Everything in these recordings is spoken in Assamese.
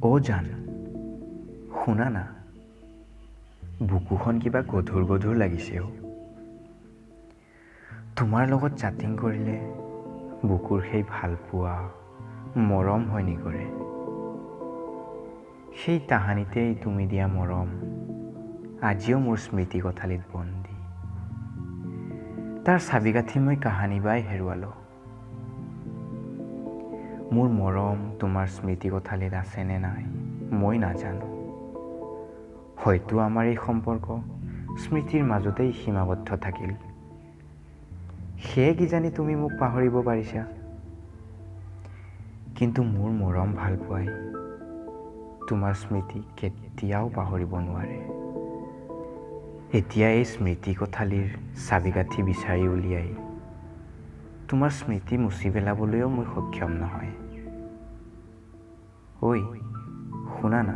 অ' জান, শুনা না, বুকুখন কিবা গধুৰ গধুৰ লাগিছে অ'। তোমাৰ লগত চাটিং কৰিলে বুকুৰ সেই ভালপোৱা মৰম হৈ নিগৰে। সেই তাহানিতেই তুমি দিয়া মৰম আজিও মোৰ স্মৃতি কোঠালিত বন্দী। তাৰ চাবিকাঠি মই কাহানিবাই হেৰুৱালোঁ। মোৰ মৰম তোমাৰ স্মৃতি কোঠালিত আছেনে নাই মই নাজানো। হয়তো আমাৰ এই সম্পৰ্ক স্মৃতিৰ মাজতেই সীমাবদ্ধ থাকিল। সেয়ে কিজানি তুমি মোক পাহৰিব পাৰিছা, কিন্তু মোৰ মৰম ভালপোৱাই তোমাৰ স্মৃতি কেতিয়াও পাহৰিব নোৱাৰে। এতিয়া এই স্মৃতি কোঠালিৰ চাবিকাঠি বিচাৰি উলিয়াই তোমাৰ স্মৃতি মুচি পেলাবলৈও মই সক্ষম নহয়। ঐ শুনা না,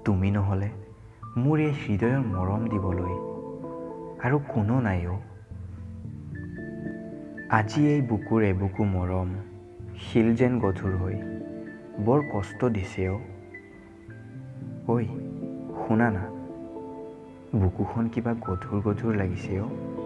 তুমি নহ'লে মোৰ এই হৃদয়ৰ মৰম দিবলৈ আৰু কোনো নাই অ'। আজি এই বুকুৰ এবুকু মৰম শিল যেন গধুৰ হৈ বৰ কষ্ট দিছে অ'। ঐ শুনা না, বুকুখন কিবা গধুৰ গধুৰ লাগিছে অ'।